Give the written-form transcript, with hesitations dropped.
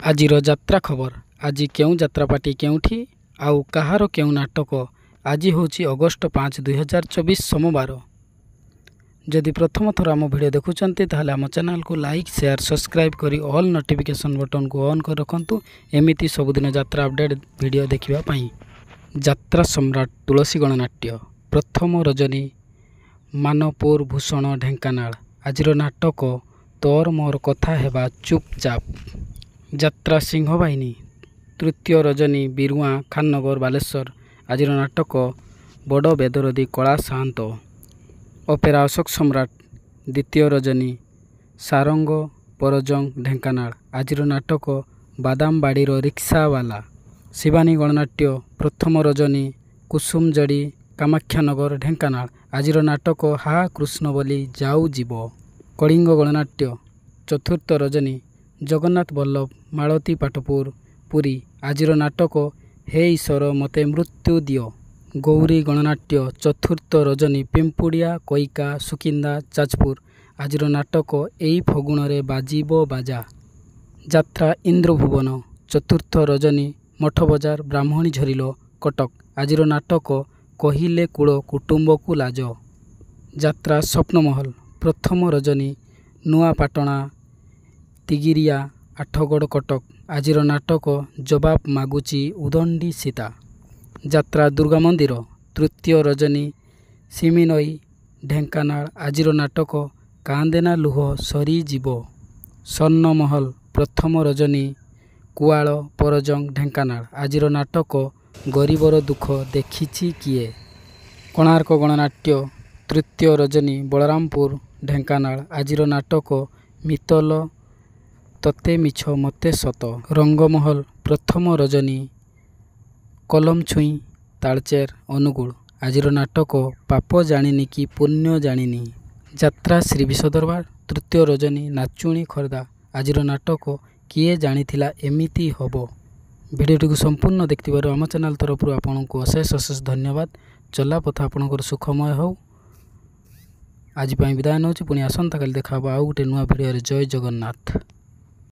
ଆଜିର ଯାତ୍ରା ଖବର। ଆଜି କେଉଁ ଯାତ୍ରା ପାର୍ଟି କେଉଁଠି ଆଉ କାହାର କେଉଁ ନାଟକ। ଆଜି ହେଉଛି ଅଗଷ୍ଟ 5 2024 ସୋମବାର। ଯଦି ପ୍ରଥମ ଥର ଆମ ଭିଡ଼ିଓ ଦେଖୁଛନ୍ତି, ତାହେଲେ ଆମ ଚ୍ୟାନେଲକୁ ଲାଇକ୍, ସେୟାର, ସବସ୍କ୍ରାଇବ୍ କରି ଅଲ୍ ନୋଟିଫିକେସନ୍ ବଟନ୍କୁ ଅନ୍ କରି ରଖନ୍ତୁ, ଏମିତି ସବୁଦିନ ଯାତ୍ରା ଅପଡ଼େଟ୍ ଭିଡ଼ିଓ ଦେଖିବା ପାଇଁ। ଯାତ୍ରା ସମ୍ରାଟ ତୁଳସୀ ଗଣନାଟ୍ୟ, ପ୍ରଥମ ରଜନୀ, ମାନପୁର ଭୂଷଣ, ଢେଙ୍କାନାଳ। ଆଜିର ନାଟକ ତୋର ମୋର କଥା ହେବା ଚୁପଚାପ। ଯାତ୍ରା ସିଂହବାହିନୀ, ତୃତୀୟ ରଜନୀ, ବିରୁଆଁ, ଖାନନଗର, ବାଲେଶ୍ୱର। ଆଜିର ନାଟକ ବଡ଼ ବେଦରଦୀ କଳା ସାଆନ୍ତ। ଅପେରା ଅଶୋକ ସମ୍ରାଟ, ଦ୍ୱିତୀୟ ରଜନୀ, ସାରଙ୍ଗ ପରଜଙ୍ଗ, ଢେଙ୍କାନାଳ। ଆଜିର ନାଟକ ବାଦାମବାଡ଼ିର ରିକ୍ସାବାଲା। ଶିବାନୀ ଗଣନାଟ୍ୟ, ପ୍ରଥମ ରଜନୀ, କୁସୁମଜଡ଼ି, କାମାକ୍ଷାନଗର, ଢେଙ୍କାନାଳ। ଆଜିର ନାଟକ ହା କୃଷ୍ଣ ବୋଲି ଯାଉ ଯିବ। କଳିଙ୍ଗ ଗଣନାଟ୍ୟ, ଚତୁର୍ଥ ରଜନୀ, ଜଗନ୍ନାଥ ବଲ୍ଲଭ, ମାଳତୀ ପାଟପୁର, ପୁରୀ। ଆଜିର ନାଟକ ହେ ଈଶ୍ୱର ମୋତେ ମୃତ୍ୟୁ ଦିଅ। ଗୌରୀ ଗଣନାଟ୍ୟ, ଚତୁର୍ଥ ରଜନୀ, ପିମ୍ପୁଡ଼ିଆ, କଇକା, ସୁକିନ୍ଦା, ଯାଜପୁର। ଆଜିର ନାଟକ ଏଇ ଫଗୁଣରେ ବାଜିବ ବାଜା। ଯାତ୍ରା ଇନ୍ଦ୍ରଭୁବନ, ଚତୁର୍ଥ ରଜନୀ, ମଠବଜାର, ବ୍ରାହ୍ମଣୀ ଝରିଲ, କଟକ। ଆଜିର ନାଟକ କହିଲେ କୂଳ କୁଟୁମ୍ବକୁ ଲାଜ। ଯାତ୍ରା ସ୍ୱପ୍ନମହଲ, ପ୍ରଥମ ରଜନୀ, ନୂଆପାଟଣା, ତିଗିରିଆ, ଆଠଗଡ଼, କଟକ। ଆଜିର ନାଟକ ଜବାବ ମାଗୁଛି ଉଦଣ୍ଡି ସୀତା। ଯାତ୍ରା ଦୁର୍ଗା ମନ୍ଦିର, ତୃତୀୟ ରଜନୀ, ସିମିନଈ, ଢେଙ୍କାନାଳ। ଆଜିର ନାଟକ କାନ୍ଦେନା ଲୁହ ସରିଯିବ। ସ୍ୱର୍ଣ୍ଣମହଲ, ପ୍ରଥମ ରଜନୀ, କୁଆଳ, ପରଜଙ୍ଗ, ଢେଙ୍କାନାଳ। ଆଜିର ନାଟକ ଗରିବର ଦୁଃଖ ଦେଖିଛି କିଏ। କୋଣାର୍କ ଗଣନାଟ୍ୟ, ତୃତୀୟ ରଜନୀ, ବଳରାମପୁର, ଢେଙ୍କାନାଳ। ଆଜିର ନାଟକ ମିତଲ ତତେ ମିଛ ମୋତେ ସତ। ରଙ୍ଗମହଲ, ପ୍ରଥମ ରଜନୀ, କଲମଛୁଇଁ, ତାଳଚେର, ଅନୁଗୁଳ। ଆଜିର ନାଟକ ପାପ ଜାଣିନି କି ପୁଣ୍ୟ ଜାଣିନି। ଯାତ୍ରା ଶ୍ରୀ ବିଶ୍ୱଦରବାର, ତୃତୀୟ ରଜନୀ, ନାଚୁଣୀ, ଖୋର୍ଦ୍ଧା। ଆଜିର ନାଟକ କିଏ ଜାଣିଥିଲା ଏମିତି ହେବ। ଭିଡ଼ିଓଟିକୁ ସମ୍ପୂର୍ଣ୍ଣ ଦେଖିଥିବାରୁ ଆମ ଚ୍ୟାନେଲ୍ ତରଫରୁ ଆପଣଙ୍କୁ ଅଶେଷ ଅଶେଷ ଧନ୍ୟବାଦ। ଚଲାପଥ ଆପଣଙ୍କର ସୁଖମୟ ହେଉ। ଆଜି ପାଇଁ ବିଦାୟ ନେଉଛି। ପୁଣି ଆସନ୍ତାକାଲି ଦେଖା ହେବ ଆଉ ଗୋଟେ ନୂଆ ଭିଡ଼ିଓରେ। ଜୟ ଜଗନ୍ନାଥ।